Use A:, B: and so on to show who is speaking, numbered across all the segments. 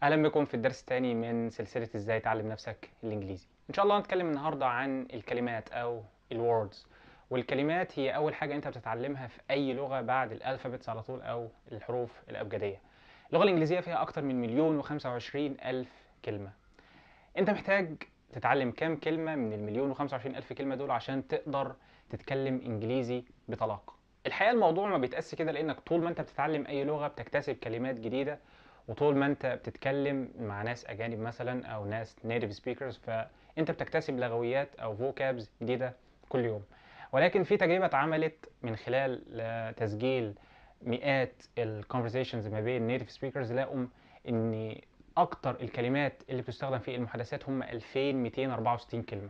A: اهلا بكم في الدرس الثاني من سلسلة ازاي تعلم نفسك الانجليزي. ان شاء الله هنتكلم النهاردة عن الكلمات او ال words. والكلمات هي اول حاجة انت بتتعلمها في اي لغة بعد ال alphabets على طول او الحروف الابجدية. اللغة الانجليزية فيها اكتر من 1,025,000 كلمة. انت محتاج تتعلم كام كلمة من 1,025,000 كلمة دول عشان تقدر تتكلم انجليزي بطلاقة؟ الحقيقة الموضوع ما بيتقاس كده، لانك طول ما انت بتتعلم اي لغة بتكتسب كلمات جديدة، وطول ما انت بتتكلم مع ناس اجانب مثلا او ناس native speakers فانت بتكتسب لغويات او vocabs جديدة كل يوم. ولكن في تجربة اتعملت من خلال تسجيل مئات ال conversations ما بين native speakers، لقوا ان اكتر الكلمات اللي بتستخدم في المحادثات هم 2264 كلمة.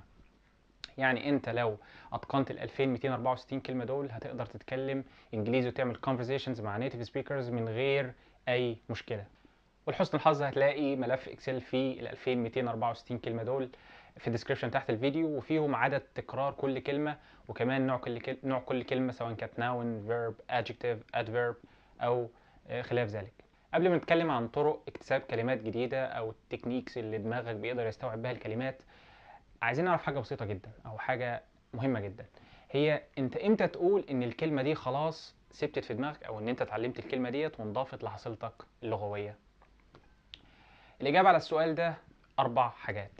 A: يعني انت لو اتقنت ال 2264 كلمة دول هتقدر تتكلم انجليزي وتعمل conversations مع native speakers من غير اي مشكلة. ولحسن الحظ هتلاقي ملف Excel فيه ال 2264 كلمة دول في ال description تحت الفيديو، وفيهم عدد تكرار كل كلمة وكمان نوع كل كلمة سواء كانت noun، verb، adjective، adverb او خلاف ذلك. قبل ما نتكلم عن طرق اكتساب كلمات جديدة او ال techniques اللي دماغك بيقدر يستوعب بها الكلمات، عايزين نعرف حاجة بسيطة جدا او حاجة مهمة جدا، هي انت امتى تقول ان الكلمة دي خلاص ثبتت في دماغك او ان انت اتعلمت الكلمة ديت وانضافت لحصيلتك اللغوية؟ الإجابة على السؤال ده 4 حاجات.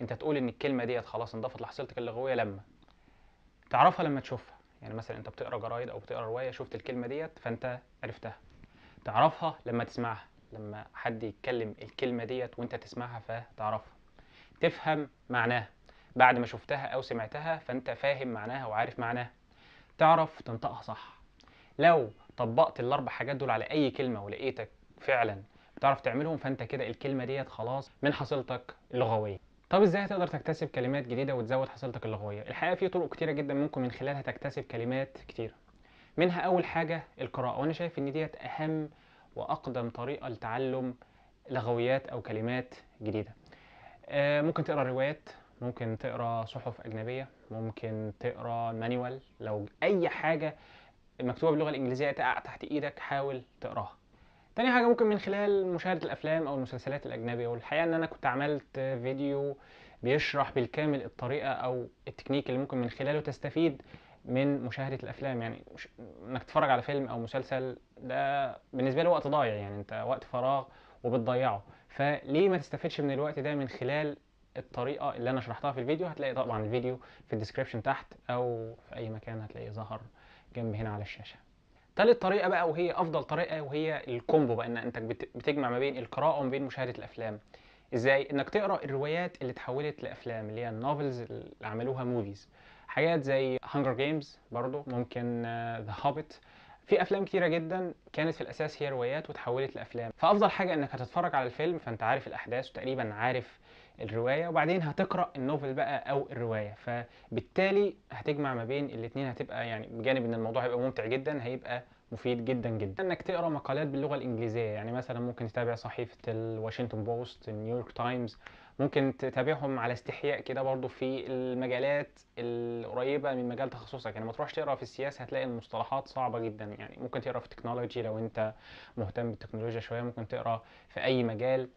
A: انت تقول ان الكلمة ديت خلاص انضافت لحصيلتك اللغوية لما تعرفها، لما تشوفها. يعني مثلا انت بتقرا جرايد او بتقرا رواية، شفت الكلمة ديت فانت عرفتها. تعرفها لما تسمعها، لما حد يتكلم الكلمة ديت وانت تسمعها فتعرفها. تفهم معناها بعد ما شفتها او سمعتها فانت فاهم معناها وعارف معناها. تعرف تنطقها صح. لو طبقت ال4 حاجات دول على اي كلمة ولقيتك فعلا بتعرف تعملهم فانت كده الكلمة ديت خلاص من حصيلتك اللغوية. طب ازاي هتقدر تكتسب كلمات جديدة وتزود حصيلتك اللغوية؟ الحقيقة في طرق كتيرة جدا ممكن من خلالها تكتسب كلمات كتيرة. منها اول حاجة القراءة، وانا شايف ان ديت اهم واقدم طريقة لتعلم لغويات او كلمات جديدة. ممكن تقرا روايات، ممكن تقرا صحف اجنبية، ممكن تقرا manual، لو اي حاجة مكتوبة باللغة الانجليزية تقع تحت ايدك حاول تقراها. تاني حاجة ممكن من خلال مشاهدة الأفلام أو المسلسلات الأجنبية، والحقيقة إن أنا كنت عملت فيديو بيشرح بالكامل الطريقة أو التكنيك اللي ممكن من خلاله تستفيد من مشاهدة الأفلام. يعني إنك تتفرج على فيلم أو مسلسل ده بالنسبة لي وقت ضايع، يعني أنت وقت فراغ وبتضيعه، فليه ما تستفدش من الوقت ده من خلال الطريقة اللي أنا شرحتها في الفيديو؟ هتلاقي طبعا الفيديو في ال description تحت أو في أي مكان هتلاقيه ظهر جنب هنا على الشاشة. تالت طريقة بقى وهي أفضل طريقة، وهي ال combo بقى، إن أنت بتجمع ما بين القراءة وما بين مشاهدة الأفلام. إزاي؟ إنك تقرأ الروايات اللي اتحولت لأفلام، اللي هي ال novels اللي عملوها movies، حاجات زي Hunger Games برضو، ممكن The Hobbit. في أفلام كتيرة جدا كانت في الأساس هي روايات وتحولت لأفلام. فأفضل حاجة إنك هتتفرج على الفيلم فأنت عارف الأحداث وتقريبا عارف الرواية، وبعدين هتقرأ ال novel بقى أو الرواية، فبالتالي هتجمع ما بين الاتنين. هتبقى يعني بجانب إن الموضوع هيبقى ممتع جدا هيبقى مفيد جدا جدا. إنك تقرأ مقالات باللغة الإنجليزية، يعني مثلا ممكن تتابع صحيفة الواشنطن بوست، نيويورك تايمز، ممكن تتابعهم على استحياء كده برضو في المجالات القريبة من مجال تخصصك. يعني ما تروحش تقرأ في السياسة، هتلاقي المصطلحات صعبة جدا. يعني ممكن تقرأ في technology لو انت مهتم بالتكنولوجيا شوية، ممكن تقرأ في أي مجال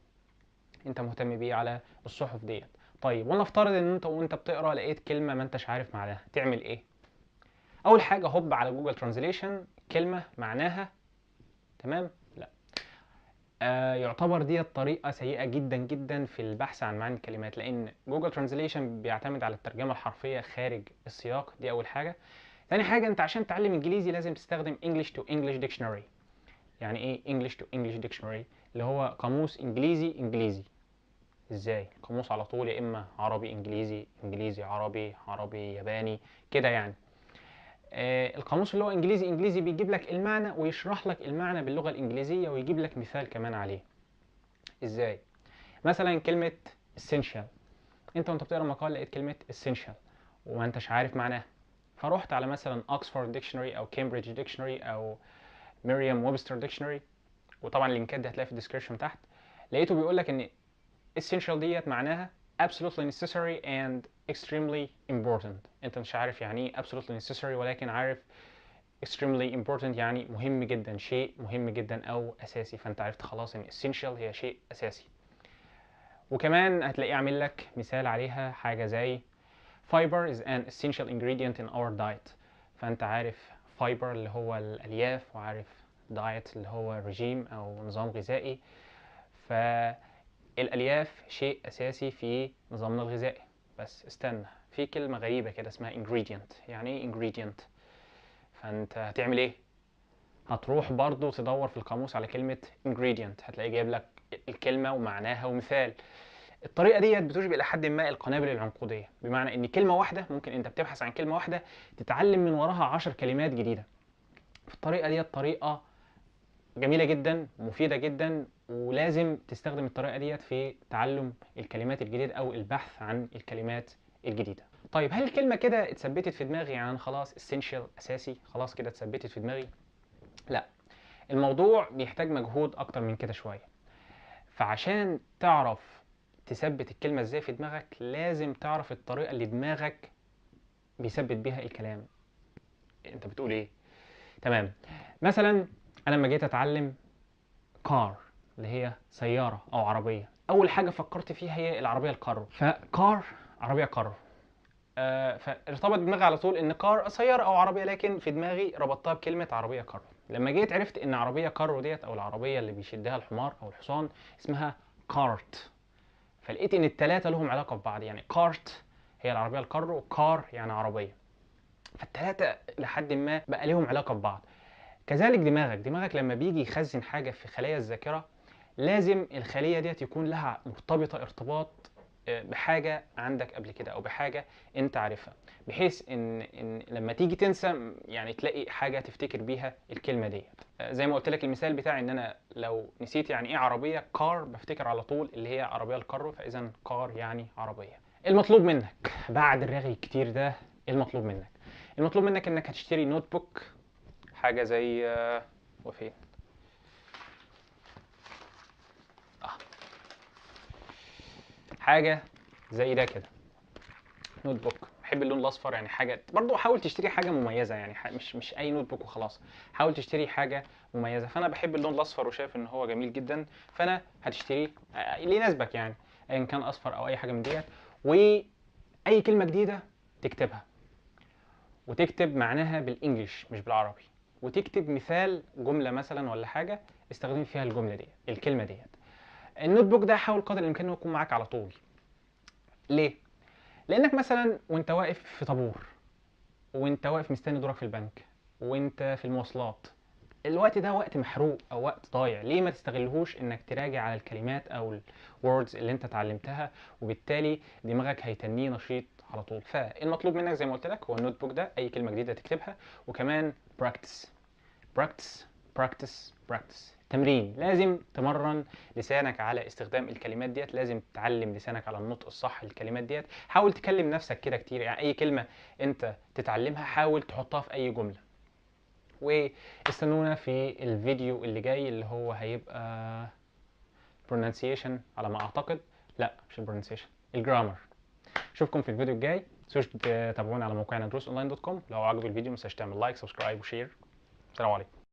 A: انت مهتم بيه على الصحف ديت. طيب ولنفترض ان انت وانت بتقرأ لقيت كلمة ما انتش عارف معناها، تعمل ايه؟ اول حاجة هوب على Google Translation كلمة معناها، تمام؟ لا، يعتبر دي طريقة سيئة جدا جدا في البحث عن معاني الكلمات، لأن Google Translation بيعتمد على الترجمة الحرفية خارج السياق. دي أول حاجة. تاني حاجة، أنت عشان تتعلم إنجليزي لازم تستخدم English to English Dictionary. يعني إيه English to English Dictionary؟ اللي هو قاموس إنجليزي إنجليزي. إزاي؟ قاموس على طول، يا إما عربي إنجليزي، إنجليزي عربي، عربي ياباني كده يعني. القاموس اللي هو انجليزي انجليزي بيجيب لك المعنى ويشرح لك المعنى باللغة الانجليزية ويجيب لك مثال كمان عليه. ازاي؟ مثلا كلمة essential، انت وانت بتقرا مقال لقيت كلمة essential وما انتش عارف معناها، فروحت على مثلا Oxford Dictionary او Cambridge Dictionary او Merriam-Webster Dictionary، وطبعا اللينكات دي هتلاقيها في ال description تحت. لقيته بيقول لك ان essential ديت معناها absolutely necessary and extremely important. انت مش عارف يعني ايه absolutely necessary، ولكن عارف extremely important يعني مهم جدا، شيء مهم جدا او اساسي. فانت عرفت خلاص ان essential هي شيء اساسي. وكمان هتلاقيه عامل لك مثال عليها، حاجة زي fiber is an essential ingredient in our diet. فانت عارف fiber اللي هو الالياف، وعارف diet اللي هو رجيم او نظام غذائي، فالالياف شيء اساسي في نظامنا الغذائي. بس استنى، في كلمة غريبة كده اسمها ingredient. يعني ايه ingredient؟ فانت هتعمل ايه؟ هتروح برضو تدور في القاموس على كلمة ingredient، هتلاقيه جايب لك الكلمة ومعناها ومثال. الطريقة ديت بتشبه إلى حد ما القنابل العنقودية، بمعنى إن كلمة واحدة ممكن أنت بتبحث عن كلمة واحدة تتعلم من وراها 10 كلمات جديدة. فالطريقة ديت طريقة جميلة جدا ومفيدة جدا، ولازم تستخدم الطريقة ديت في تعلم الكلمات الجديدة أو البحث عن الكلمات الجديدة. طيب هل الكلمة كده اتثبتت في دماغي؟ يعني خلاص essential أساسي، خلاص كده اتثبتت في دماغي؟ لا، الموضوع بيحتاج مجهود أكتر من كده شوية. فعشان تعرف تثبت الكلمة ازاي في دماغك، لازم تعرف الطريقة اللي دماغك بيثبت بيها الكلام. انت بتقول ايه؟ تمام. مثلا انا لما جيت اتعلم car اللي هي سيارة او عربية، اول حاجة فكرت فيها هي العربية الكارو، ف car عربية كارو، فارتبط دماغي على طول ان car سيارة او عربية، لكن في دماغي ربطتها بكلمة عربية كارو. لما جيت عرفت ان عربية كارو ديت او العربية اللي بيشدها الحمار او الحصان اسمها cart، فلقيت ان التلاتة لهم علاقة ببعض، يعني cart هي العربية الكارو، و car يعني عربية، فالتلاتة لحد ما بقى لهم علاقة ببعض. كذلك دماغك لما بيجي يخزن حاجة في خلايا الذاكرة، لازم الخلية ديت يكون لها مرتبطة ارتباط بحاجة عندك قبل كده أو بحاجة أنت عارفها، بحيث إن لما تيجي تنسى يعني تلاقي حاجة تفتكر بيها الكلمة ديت. زي ما قلت لك المثال بتاعي إن أنا لو نسيت يعني إيه عربية car بفتكر على طول اللي هي عربية الكارو، فإذا car يعني عربية. المطلوب منك بعد الرغي الكتير ده، المطلوب منك؟ المطلوب منك إنك هتشتري notebook، حاجة زي وفين؟ حاجة زي ده كده، notebook. بحب اللون الأصفر، يعني حاجة برضو حاول تشتري حاجة مميزة، يعني مش أي notebook وخلاص، حاول تشتري حاجة مميزة. فأنا بحب اللون الأصفر وشايف إن هو جميل جدا، فأنا هتشتريه اللي يناسبك، يعني أيا كان أصفر أو أي حاجة من ديت. وأي كلمة جديدة تكتبها، وتكتب معناها بال English مش بالعربي، وتكتب مثال جملة مثلا ولا حاجة استخدم فيها الجملة ديت، الكلمة ديت. ال notebook ده حاول قدر الامكان انه يكون معاك على طول. ليه؟ لانك مثلا وانت واقف في طابور، وانت واقف مستني دورك في البنك، وانت في المواصلات، الوقت ده وقت محروق او وقت ضايع، ليه ما تستغلهوش انك تراجع على الكلمات او ال words اللي انت اتعلمتها، وبالتالي دماغك هيتنيه نشيط على طول. فالمطلوب منك زي ما قلت لك هو ال notebook ده، اي كلمة جديدة تكتبها، وكمان practice practice practice practice، تمرين. لازم تمرن لسانك على استخدام الكلمات ديت، لازم تعلم لسانك على النطق الصح للكلمات ديت. حاول تكلم نفسك كده كتير، يعني اي كلمة انت تتعلمها حاول تحطها في اي جملة. واستنونا في الفيديو اللي جاي اللي هو هيبقى pronunciation على ما اعتقد، لا مش pronunciation، ال grammar. اشوفكم في الفيديو الجاي، متنسوش تتابعونا على موقعنا دروس online dot com. لو عجبك الفيديو متنساش تعمل like subscribe و share. السلام عليكم.